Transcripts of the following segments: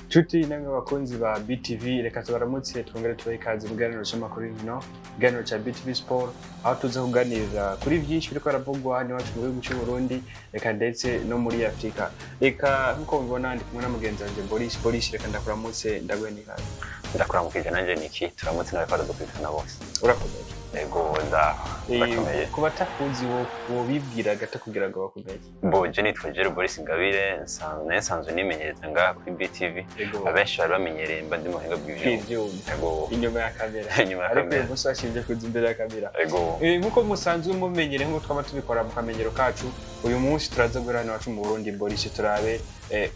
Nshuti namwe bakunzi ba BTV, reka tubaramutse, twongere tubahe ikaze mu kiganiro c'amakuru y'inkino, ikiganiro ca BTV Sport, aho tuza kuganirira kuri vyinshi biriko biravugwa hano iwacu mu gihugu c'u Burundi, reka ndetse no muri Afrika. Reka nkuko mubibona, ndi kumwe na mugenzi wanje Boris. Boris, reka ndakuramutse, ndaguhe n'ikaze. Ndakuramukije nanje Niki, turamutse n'abariko baradukurikirana bose. Urakomeye? Ego, ndakomeye. Ku batakuzi, wobibwira gato kugira ngo bakumenye? Bo je nitwa Jero Boris Ingabire, nsanzwe nimenyereza ngaha kuri BTV. Abenshi bari bamenyereye mba ndi mu buhinga bw'ivyuma. Bw'ivyuma. Ego. Inyuma ya kamera. Inyuma ya Ariko kamera. uyu munsi washimye kuza imbere ya kamera. Ego. Nkuko musanzwe mumenyere, nkuko twaba tubikora mu kamenyero kacu, uyu munsi turaza guhera hano iwacu mu Burundi, Boris, turabe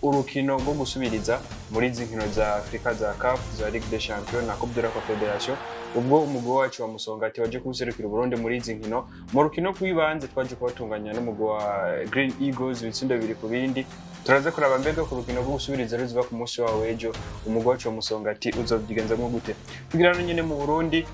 urukino rwo gusubiriza muri izi nkino za Afrika za CAF, za Ligue des Champions na Coupe de la Confédération, ubwo umugwi wacu wa Musongati waje kuwuserukira Uburundi muri izi nkino. Mu rukino rw'ibanze twaje kubatunganya n'umugwi wa Green Eagles ibitsindo 2-2. Turaza kuraba mbega ku rukino rwo gusubiriza ruziba ku munsi wawe w'ejo, umugwi wacu wa Musongati uzovyigenzamwo gute? Tugira no nyene mu Burundi,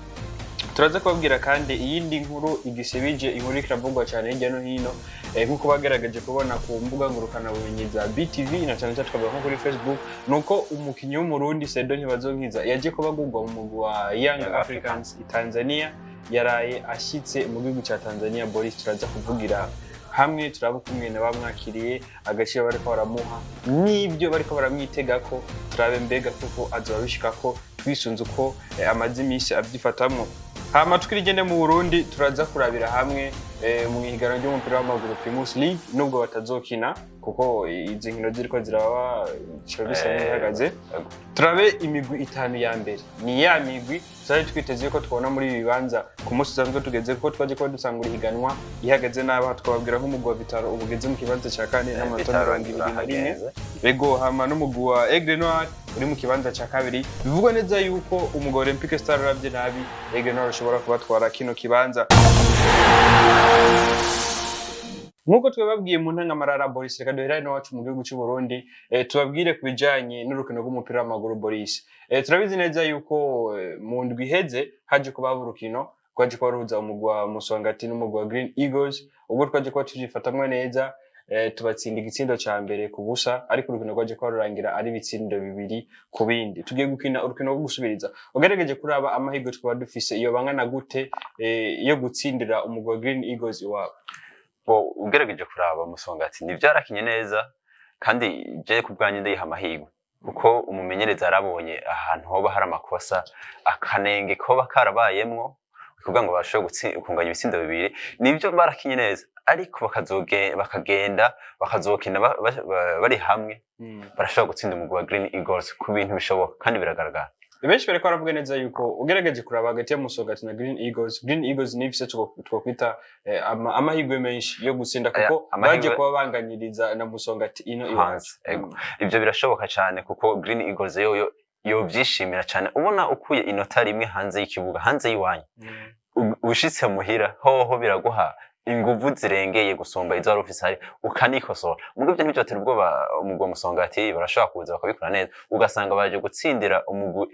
turaza kubabwira kandi iyindi nkuru igisibije, inkuru iriko iravugwa cyane hirya no hino, nk'uko bagerageje kubona ku mbuga ngurukanabumenyi za BTV, na cyane cyane tukavuga nko kuri Facebook, nuko umukinyi w'Umurundi Sedo Ntibazonkiza yaje kuba agurwa mu mugwi wa Young Young Africans i Tanzania. Yaraye ashitse mu gihugu ca Tanzania. Boris, turaza kuvugira hamwe, turaba ukumwene bamwakiriye, agaciro bariko baramuha n'ibyo bariko baramwitegako, turabe mbega kuko azoba bishikako twisunze uko amaze iminsi avyifatamwo. Hama tukirigende mu Burundi, turaza kurabira hamwe mu ihiganwa ry'umupira w'amaguru Primus League, nubwo batazokina kuko izi nkino ziriko ziraba bica bisa n'ibihagaze. Turabe imigwi itanu ya mbere, ni ya migwi twari twiteze yuko twabona muri ibi bibanza ku munsi usanzwe tugeze, kuko twaje kuba dusanga ihiganwa ihagaze nabi. Aha twababwira nk'umugwi wa Vital'O ubu ugeze mu kibanza ca kane n'amanota 21. Ego, hama n'umugwi wa Aigle Noir uri mu kibanza ca kabiri. Bivugwa neza yuko umugwi wa Olympique Star uravye nabi, Aigle Noir ushobora kubatwara kino kibanza. Nk'uko twababwiye mu ntangamarara, Boris, reka duhere iwacu mu gihugu cy'u Burundi, tubabwire ku bijanye n'urukino rw'umupira w'amaguru. Boris, turabizi neza yuko mu ndwi iheze haje kuba urukino rwaje kuba ruhuza umugwi wa Musongati n'umugwi wa Green Eagles, ubwo twaje kuba tuvyifatamwo neza, tubatsinda igitsindo ca 1-0, ariko urukino rwaje kuba rurangira ari ibitsindo 2-2. Tugiye gukina urukino rwo gusubiriza. Ugerageje kuraba amahirwe twaba dufise, iyo bangana gute yo gutsindira umugwi wa Green Eagles iwabo? Bo ugerageje kuraba, Musongati nivyo yarakinye neza, kandi je ku bwanjye ndayiha amahirwe, kuko umumenyereza yarabonye ahantu hoba hari amakosa, akanenge koba karabayemwo kugira ngo bashobore kunganya ibitsindo bibiri. Nivyo barakinye neza, ariko bakagenda bakazokina bari hamwe, barashobora gutsinda umugwi wa Green Eagles ku bintu bishoboka kandi biragaragara. Benshi bariko baravuga neza yuko ugerageje kuraba hagati ya Musongati na Green Eagles, Green Eagles niyo ifise twokwita amahirwe menshi yo gutsinda, kuko baje kuba banganyiriza na Musongati ino iwacu. Hanze, ego. Ivyo birashoboka cyane, kuko Green Eagles yoyo yovyishimira cyane. Ubona ukuye inota rimwe hanze y'ikibuga, hanze y'iwanyu, ushitse muhira hoho biraguha inguvu zirengeye gusumba izo wari ufise hari, ukanikosora. Mugo ivyo ntivyotera ubwoba umugwi wa Musongati, barashobora kuza bakabikora neza, ugasanga baje gutsindira umugwi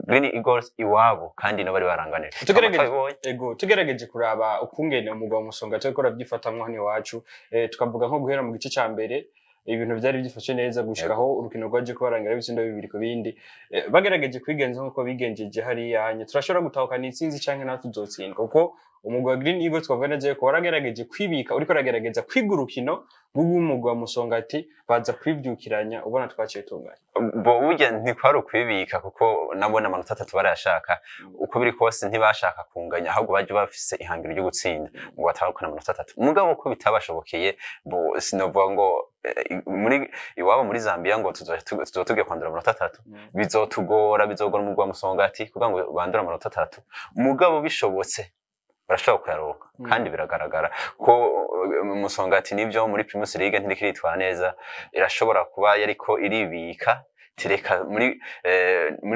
Green Eagles iwabo, kandi nabo bari baranganije. Twabibonye. Ego, tugerageje kuraba ukungene umugwi wa Musongati wariko uravyifatamwo hano iwacu, tukavuga nko guhera mu gice ca mbere, ibintu vyari byifashe neza gushika aho urukino rwaje kubarangira ibitsindo 2-2. Bagerageje kwigenza nk'uko bigenjeje hariya hanye, turashobora gutahukana intsinzi canke natwe tuzotsindwa, kuko umugwi wa Green Eagles twavuga neza yuko waragerageje kwibika, uriko uragerageza kwiga urukino rw'umugwi wa Musongati, baza kwivyukiranya, ubona twaciye tunganya. Bo burya ntikwari ukwibika, kuko nabona amanota atatu barayashaka uko biri kose. Ntibashaka kunganya, ahubwo baje bafise ihangiro ryo gutsinda ngo batahukane amanota atatu. Mugabo ko bitabashobokeye, bo sinovuga ngo muri iwabo muri Zambia ngo tuzoba tugiye kwandura amanota atatu. Bizotugora, bizogora umugwi wa Musongati kugira ngo bandure amanota atatu. Mugabo bishobotse barashobora kuyaronka. Kandi biragaragara ko Musongati nivyo muri Primus League ntiriko iritwara neza, irashobora kuba yariko iribika, tireka muri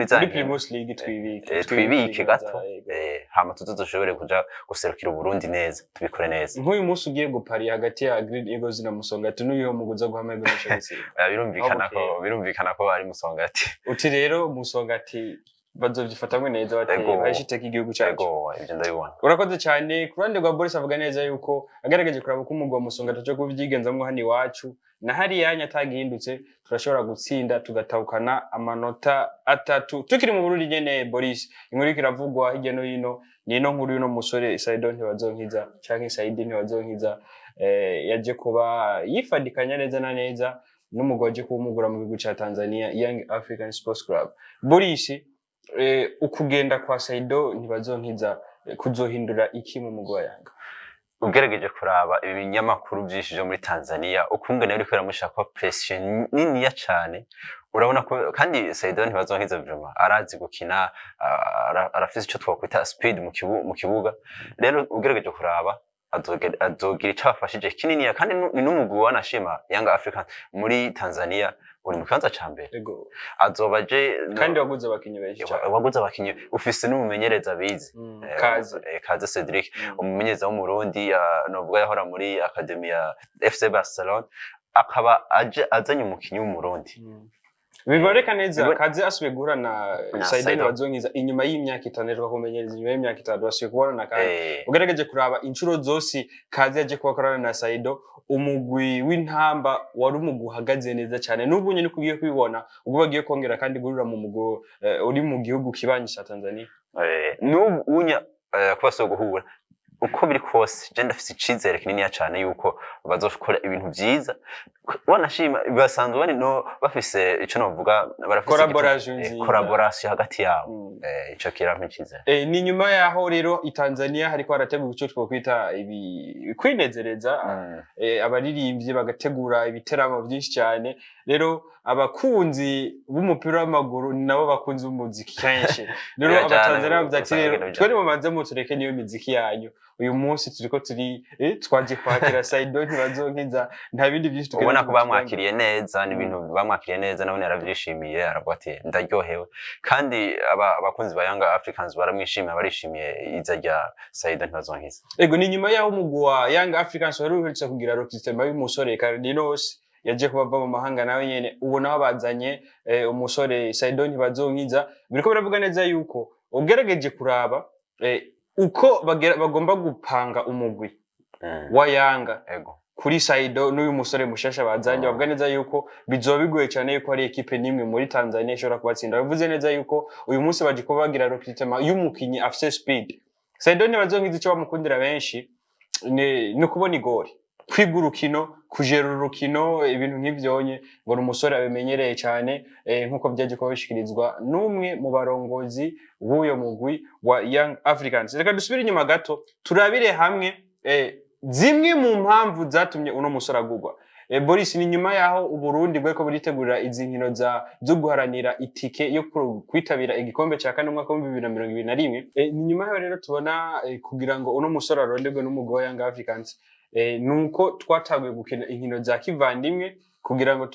za Muri Primus League twibike. Twibike gato, Yego. Hama tuze dushobore kuja guserukira Uburundi neza, tubikore neza. Nk'uyu munsi ugiye gupariya hagati ya Green Eagles na Musongati, n'uyu muguza guha amahirwe menshi yo gutsinda? Birumvikana ko Aho birumvikana ko ari Musongati. Uti rero Musongati Bazovyifatamwe neza bateye Ego. baheshe iteka igihugu cacu. Ego, ivyo ndabibona. Urakoze cyane. Ku ruhande rwa Boris, avuga neza yuko agerageje kuraba uko umugwi wa Musonga ataco kuvyigenzamwo hano iwacu na hariya atagihindutse, turashobora gutsinda tugatahukana amanota 3. Tukiri mu Burundi nyene, Boris, inkuru iriko iravugwa hirya no hino ni ino nkuru y'uno musore Saido Ntibazonkiza canke Saidi Ntibazonkiza, yaje kuba yifadikanya neza na neza n'umugwi waje kuwumugura mu gihugu ca Tanzania, Young African Sports Club. Boris, ukugenda kwa Saido Ntibazonkiza kuzohindura iki mu mugwi wa Yanga? Ugerageje kuraba ibinyamakuru byinshi byo muri Tanzania, ukungene ariko biramushaka pression niniya cane. Urabona ko kandi Saido Ntibazonkiza vraiment arazi gukina, arafise ico twakwita speed mu kibuga. Rero ugerageje kuraba, azogira ico afashije kininiya, kandi ni n'umugwi wanashima Young African muri Tanzania uri mu kibanza ca mbere. Azoba aje. Kandi waguze abakinyi benshi cyane. Waguze abakinyi, ufise n'umumenyereza bizi. Kaze. Kaze Cedric, umumenyereza w'Umurundi, novuga yahora muri academy ya FC Barcelona, akaba aje azanye umukinyi w'Umurundi. Biboneka neza. Kaze asubiye guhura na Na Saido Saido. Ntibazonkiza inyuma y'imyaka 5 aheruka kumenyereza. Inyuma y'imyaka 5 basubiye kubonana, kandi ugerageje kuraba inshuro zose Kaze yaje kuba akorana na Saido, umugwi w'Intamba wari umugwi uhagaze neza cyane. N'ubu nyine uko ugiye kubibona, ubwo bagiye kongera kandi guhurira mu mugwi uri mu gihugu kibanyi ca Tanzania. N'ubu unya ko basubiye guhura, uko biri kose je ndafise icizere kininiya cane yuko bazokora ibintu vyiza. Wanashima basanzwe bari no bafise ico novuga barafise Collaboration nziza. Collaboration hagati yabo. Ico kirampa icizere. Ni nyuma yaho rero i Tanzania hariko harategurwa ico twokwita ibi kwinezereza, abaririmbyi bagategura ibiteramo byinshi cyane. Rero abakunzi b'umupira w'amaguru ni nabo bakunzi b'umuziki kenshi. Rero Birajana, Abatanzania bavuze ati: usanga "Rero bigenda twe bijana. nimubanze mutureke niyo miziki yanyu, uyu munsi turiko turi twaje kwakira Saido Ntibazonkiza, nta bindi byinshi dukeneye." Ubona ko bamwakiriye neza, ni ibintu bamwakiriye neza, nabone yaravyishimiye, aravuga ati: "Ndaryohewe." Kandi abakunzi ba Young Africans baramwishimiye, barishimiye iza rya Saido Ntibazonkiza. Ego, ni nyuma y'aho umugwi wa Young Africans wari uherutse kugira recruitment y'umusore Cardinos yaje kuba ava mu mahanga nawe nyene, ubu naho bazanye umusore Saido Ntibazonkiza. Biriko biravuga neza yuko ugerageje kuraba uko bagomba gupanga umugwi wa Yanga kuri Saido n'uyu musore mushasha bazanye, bavuga neza yuko bizoba bigoye cyane yuko hari ekipe n'imwe muri Tanzania ishobora kubatsinda. Bivuze neza yuko uyu munsi baje kuba bagira recruitment y'umukinyi afise speed. Saido Ntibazonkiza, icyo bamukundira benshi ni ukubona igori, kwiga urukino, kujera urukino, ibintu nk'ivyonye, ngo ni umusore abimenyereye cyane, nk'uko byaje kuba bishikirizwa n'umwe mu barongozi b'uyo mugwi wa Young Africans. Reka dusubire inyuma gato, turabire hamwe zimwe mu mpamvu zatumye uno musore agurwa. Boris, ni nyuma yaho Uburundi bwariko buritegurira izi nkino zo guharanira itike yo kwitabira igikombe ca kane mu mwaka wa 2021. Ni nyuma yaho rero tubona kugira ngo uno musore aronderwe n'umugwi wa Young Africans, nuko twataguye gukina inkino za kivandimwe kugira ngo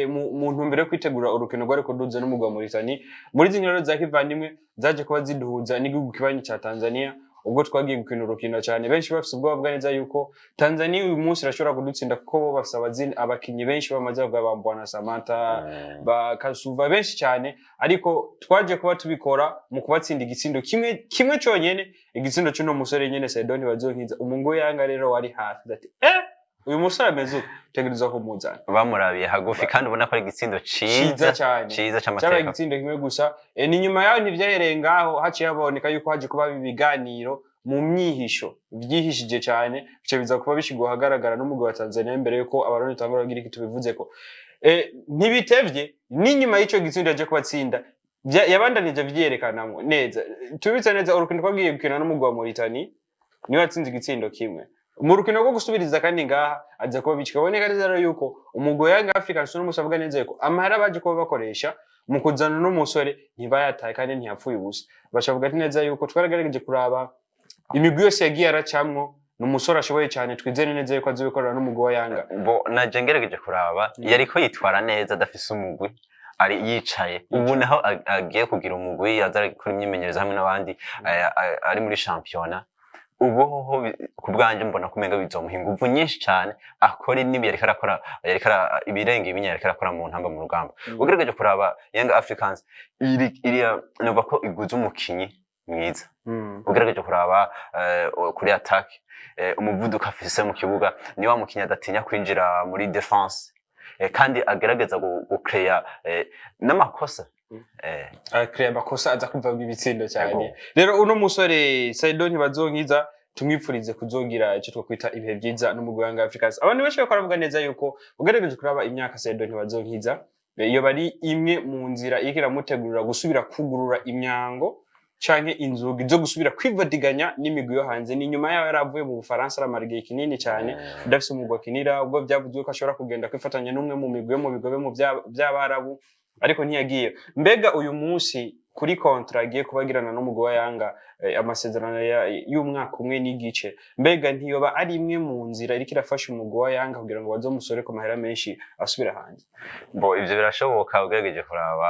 mu ntumbero yo kwitegura urukino rwari kuduza n'umugwi wa Mauritania. Muri izi nkino rero za kivandimwe zaje kuba ziduhuza n'igihugu kibanyi ca Tanzania, ubwo twagiye gukina urukino cyane benshi bafise ubwoba bwa neza yuko Tanzania uyu munsi irashobora kudutsinda, kuko bo bafise abakinyi benshi bamaze kuvuga, ba Mbwana Samata, ba Kasuva, benshi cyane. Ariko twaje kuba tubikora mu kubatsinda igitsindo kimwe kimwe cyonyene, igitsindo cy'uno musore nyene Saido Ntibazonkiza. Umungu Yanga rero wari hafi ati: "Eh, uyu musore ameze uko, tegerezwa kumuzana." Bamurabiye hagufi, kandi ubona ko ari igitsindo ciza ciza cyane. Ciza Cyabaye c'amateka. Igitsindo kimwe gusa. Ni nyuma yaho ntivyahereye ngaho, haciye haboneka yuko haje kuba ibiganiro mu myihisho vyihishije cyane, bica biza kuba bishigwa ahagaragara n'umugwi wa Tanzania mbere yuko Abarundi tangura kugira iki tubivuzeko. Ntibitevye, n'inyuma y'ico gitsindo yaje kubatsinda, yabandanije vyerekanamwo neza. Tubitse neza, urukino twagiye gukina n'umugwi wa Mauritania niwe yatsinze igitsindo kimwe mu rukino rwo gusubiriza, kandi ngaha aza kuba bicika. Boneka neza rero yuko umugwi wa Young Africans uno musi avuga neza yuko amahera baje kuba bakoresha mu kuzana uno musore ntibayataye kandi ntiyapfuye ubusa. Baca bavuga ati neza yuko twaragerageje kuraba imigwi yose yagiye aracamwo, ni umusore ashoboye cyane, twizere neza yuko azobikorera n'umugwi wa Yanga. Bo naje ngerageje kuraba, yariko yitwara neza adafise umugwi, ari yicaye. Ubu naho agiye kugira umugwi, aza gukora imyimenyerezo hamwe n'abandi, ari muri shampiyona. Ubu hoho ku bwanje mbona ko umenga bizomuha inguvu nyinshi cane, akora n'ibi yariko arakora, yariko ibirenga ibinya yariko arakora mu ntamba mu rugamba. Ugerageje kuraba Young Africans iri iriya, numva ko iguze umukinyi mwiza. Ugerageje kuraba kuri attaque, umuvuduko afise mu kibuga, ni wa mukinyi adatinya kwinjira muri défense, kandi agerageza gucreya n'amakosa. Akrea amakosa aza kuva ibitsindo cyane. Yego. Rero uno musore Saido Ntibazonkiza tumwipfurize kuzogira icyo twakwita ibihe byiza n'umugwi wa Young Africans. Abantu benshi bariko baravuga neza yuko ugerageje kuraba imyaka Saido Ntibazonkiza, iyo bari imwe mu nzira iriko iramutegurira gusubira kugurura imyango canke inzugi zo gusubira kwivadiganya n'imigwi yo hanze. Ni nyuma yaho yari avuye mu Bufaransa, aramara igihe kinini cyane udafise umugwi akinira, ubwo byavuzwe ko ashobora kugenda kwifatanya n'umwe mu migwi yo mu bigobe mu vy'Abarabu, ariko ntiyagiye. Mbega uyu munsi kuri contrat agiye kubagirana n'umugwi wa Yanga, amasezerano y'umwaka umwe n'igice, mbega ntiyoba ari imwe mu nzira iriko irafasha umugwi wa Yanga kugira ngo bazomusore ku mahera menshi asubira hanze? Bo, ivyo birashoboka. Ugerageje kuraba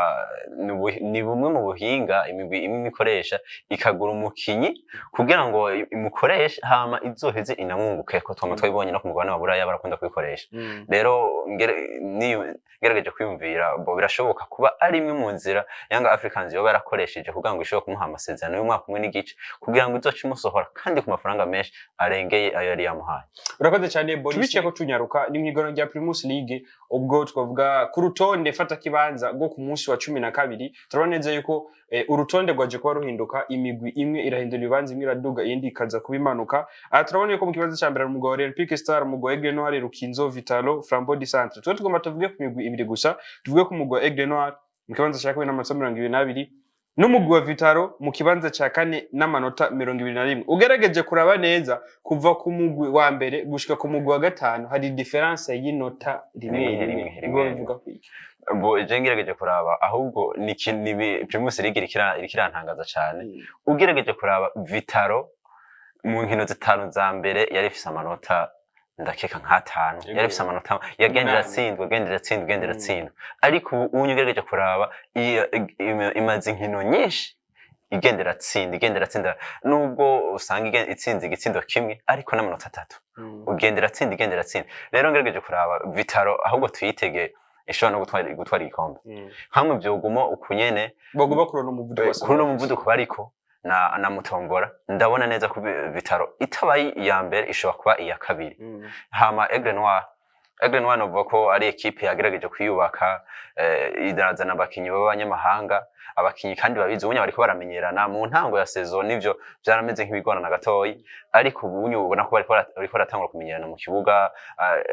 ni bumwe mu buhinga imigwi imwe ikoresha, ikagura umukinyi kugira ngo imukoreshe, hama izoheze inamwunguke, ko twama twabibonye no ku mugabane wa Buraya barakunda kubikoresha. Rero ngerageje kwiyumvira, bo, birashoboka kuba ari imwe mu nzira Young Africans yoba yarakoresheje kugira ngo ishobore kumuha amasezerano y'umwaka umwe n'igice, kugira ngo izoce imusohora kandi ku mafaranga menshi arengeye ayo yari yamuhaye. Urakoze cyane, Boris. Tubiciye ko tunyaruka ni mw'igoro rya Primus League, ubwo twavuga ku rutonde fata kibanza rwo ku munsi wa 12. Turabona neza yuko urutonde rwaje kuba ruhinduka, imigwi imwe irahindura ibibanza, imwe iraduga, iyindi ikaza kuba imanuka. Aha turabona yuko mu kibanza cya mbere hari umugwi wa Olympique Star, umugwi wa Aigle Noir, Rukinzo, Vitalo, Flambeau du Centre. Twe tugomba tuvuge ku migwi ibiri gusa. Tuvuge ku mugwi wa Aigle Noir mu kibanza cya kabiri n'amanota 22, n'umugwi wa Vitalo mu kibanza cya kane n'amanota 21. Ugerageje kuraba neza, kuva ku mugwi wa mbere gushika ku mugwi wa gatanu hari différence y'inota rimwe rimwe, rimwe. Rimwe, Ubwo rimwe. bivuga kwiki? Bo, je ngerageje kuraba, ahubwo ni Primus League iriko irantangaza cane. Ugerageje kuraba Vitalo mu nkino zitanu za mbere yari ifise amanota, ndakeka nk'atanu. Yari ifise amanota, yagenda 8. iratsindwa, igenda iratsindwa, igenda iratsindwa, ariko ubu unye ugerageje kuraba imaze inkino nyinshi igenda iratsinda, igenda iratsinda, nubwo usanga itsinze igitsindo kimwe ariko n'amanota 3. Ugenda iratsinda, igenda iratsinda. Rero ngerageje kuraba Vitalo, ahubwo tuyitege ishobora no gutwara igikombe hamwe vyoguma ukunyene. Bagomba kurona umuvuduko wa Kuri uno muvuduko bariko na Mutombora, ndabona neza ko Vitalo itabaye iya mbere ishobora kuba iya kabiri. Hama Aigle Noir, Aigle Noir novuga ko ari ekipe yagerageje kwiyubaka, irazana abakinyi b'abanyamahanga, abakinyi kandi babizi. Ubunya bariko baramenyerana. Mu ntango ya saison nivyo vyarameze nk'ibigorana gatoyi, ariko ubunye ubona ko bariko baratangura kumenyerana mu kibuga.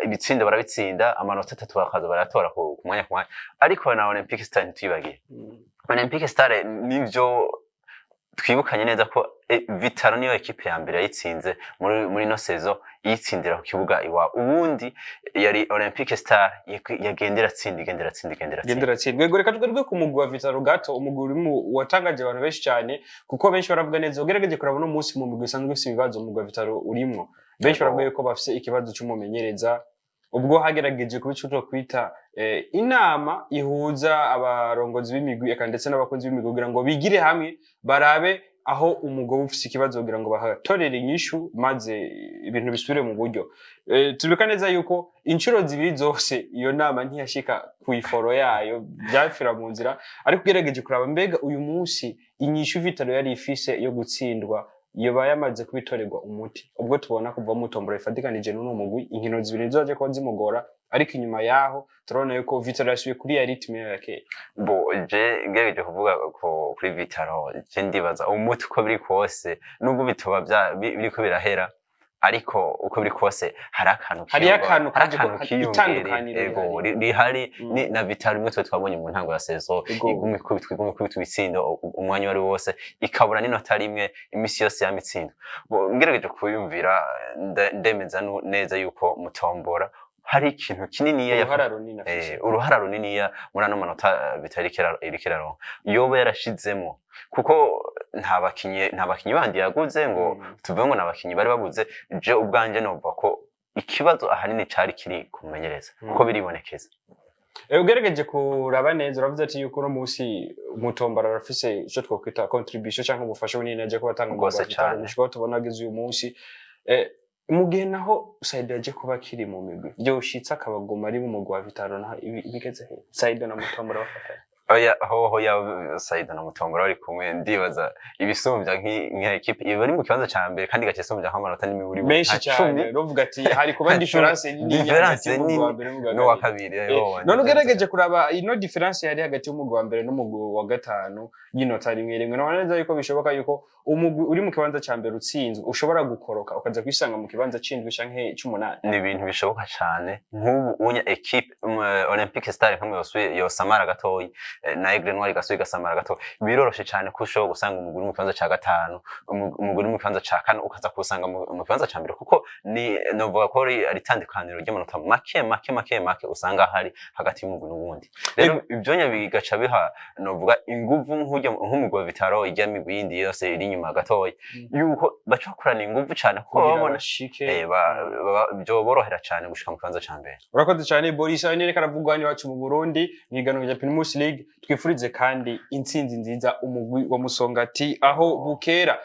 Ibitsindo barabitsinda, amanota 3 bakaza barayatora ku mwanya ku mwanya. Ariko na Olympic Star ntituyibagiye. Olympic Star nivyo twibukanye neza ko Vitalo niyo ekipe ya mbere yayitsinze muri ino saison, iyitsindira ku kibuga iwabo. Ubundi yari Olympic Star yagenda iratsinda, igenda iratsinda, igenda iratsinda. Gendera tsindwa. Yego, reka tugaruke ku mugwi wa Vitalo gato, umugwi urimo watangaje abantu benshi cyane, kuko benshi baravuga neza. Ugerageje kuraba uno munsi mu mugwi usanzwe ufise ibibazo, umugwi wa Vitalo urimwo. Benshi baravuga yuko bafise ikibazo c'umumenyereza, ubwo hagerageje kuba ico kwita inama ihuza abarongozi b'imigwi eka ndetse n'abakunzi b'imigwi kugira ngo bigire hamwe barabe aho umugwi ufise ikibazo kugira ngo bahatorere inyishu maze ibintu bisubire mu buryo. Turibuka neza yuko inshuro zibiri zose iyo nama ntiyashika ku iforo yayo, byapfira mu nzira. Ariko ugerageje kuraba, mbega uyu munsi inyishu Vitalo yari ifise yo gutsindwa yoba yamaze kubitorerwa umuti, ubwo tubona kuva Mutombora ifatikanije n'uno mugwi inkino zibiri nizo kuba zimugora, ariko inyuma yaho turabona yuko Vitalo yasubiye kuri ya rythme yayo ya kera? Bo, je ngerageje kuvuga ko kuri Vitalo, je ndibaza umuti uko biri kose, nubwo bitoba biriko birahera, ariko uko biri kose hari akantu Hariyo akantu hari kaje akantu kiyongereye. Itandukaniro ego rihari. Rihari. Ni na Vitalo imwe twe twabonye mu ntango ya saison, iguma ikubitwa, iguma ikubitwa ibitsindo umwanya wari wose, ikabura n'inota rimwe imisi yose yama. Bo, ngerageje kuyumvira, ndemeza neza yuko Mutombora hari ikintu kininiya uruhara runini afise. Uruhara runiniya muri ano manota Vitalo iriko iraronka yoba yarashizemo, kuko nta bakinyi bandi yaguze ngo tuvuge ngo nta bakinyi bari babuze. Je ubwanje novuga ko ikibazo ahanini cari kiri kumenyereza, kuko biribonekeza. Ugerageje kuraba neza, uravuze ati yuko uno munsi Mutombara arafise ico twokwita contribution canke ubufasha bunini aje kuba atanga mu Rwose rwa Vital'O cane. gushika aho tubona ageze uyu munsi. Mu gihe naho Saido yaje kuba akiri mu migwi, vyoshitse akabaguma ari mu mugwi wa Vital'O, naho bigeze he? Saido na Mutombora bafatanye. Oya, hoho ya Saido na Mutombora bari kumwe, ndibaza ibisumbya nka équipe iba ari mu kibanza ca mbere kandi igaca isumbya nk'amanota n'imiburi Menshi nka 10. cyane, uruvuga ati hari kuba Nka différence 10. nini hagati Différence y'umugwi wa nini mbere n'umugwi wa n'uwa kabiri. kabiri. None ugerageje kuraba ino différence yari hagati y'umugwi wa mbere n'umugwi wa gatanu y'inota rimwe rimwe, nabona neza yuko bishoboka yuko umugwi uri mu kibanza ca mbere utsinzwe ushobora gukoroka ukaza kwisanga mu kibanza c'indwi canke c'umunani. Ni ibintu bishoboka cane. Nk'ubu unya équipe Olympique Star nkamwe yosuye yosamara gatoyi, na Aigle Noir igasuye igasamara gatoyi, biroroshe cane ko ushobora gusanga umugwi uri mu kibanza ca gatanu, umugwi uri mu kibanza ca kane ukaza kuwusanga mu kibanza ca mbere, kuko ni novuga ko ari itandukaniro ry'amanota make make make make usanga hari hagati y'umugwi n'uwundi. Rero ivyonya bigaca biha novuga inguvu nk'urya nk'umugwi wa Vital'O, irya migwi yindi yose iri inyuma gatoyi, yuko baca bakorana inguvu cane kuko kugira babona bashike. Byoborohera cane gushika mu kibanza ca mbere. Urakoze cyane, Boris. Aho reka aravugwa hano iwacu mu Burundi mu ihiganwa rya Primus League. Twifurize kandi intsinzi nziza umugwi wa Musongati aho bukera.